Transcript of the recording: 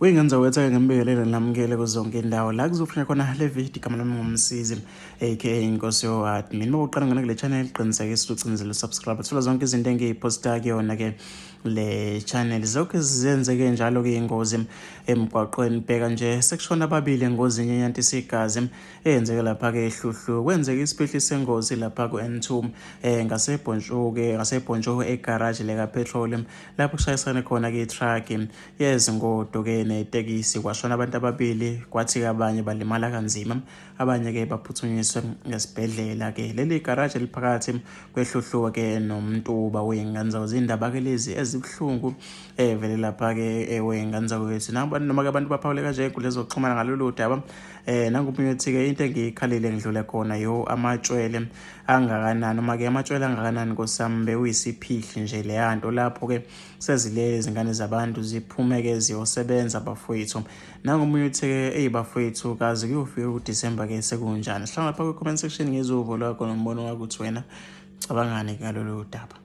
Uyingenza wethu-ke ngimbingelele namukele kuzonke indawo la kuzofuneka khona le video. Igama lami ngumsizi aka Inkosi yo-admin. Uma uqala ngena kule channel, qinisekisa ucinezele usubscribe, thola zonke izinto engiyiphosta kuyona-ke le channel. Zonke zenzeke njalo-ke ingozi emgwaqweni, bheka nje sekushona ababili engozini enyantisa igazi eyenzeke lapha-ke eHluhlu. Kwenzeka isiphihli sengozi lapha ku-N2 ngasebhontshuke ngasebhontshuke egaraji likapetroli lapho kushayisane khona-ke itruck yezingodo-ke netekisi, kwashona abantu ababili, kwathi-ke abanye balimala kanzima, abanye-ke baphuthunyiswe esibhedlela-ke. Leli garaji eliphakathi kweHluhluwe-ke noMtuba wey'ngane zindaba-ke lezi ezibuhlungu evele lapha-ke wey'ngane zakwethu. Noma-ke abantu baphawule kanje ey'nkundleni zokuxhumana ngalolu daba. Nangomunye uthi-ke into engiyikhalile ngidlule khona yo amatshwele angakanani, noma-ke amatshwele angakanani nkosami, bewuyisiphihli nje leya nto lapho-ke sezilele izingane zabantu ziphume-ke ziyosebenza bafowethu. Nangomunye uthi-ke eyi bafowethu kaze kuyofika uDisemba-ke sekunjani. Sihlangana lapha kwi-comment section ngezuvo lwakho nombono wakho ukuthi wena cabangani ngalolu daba.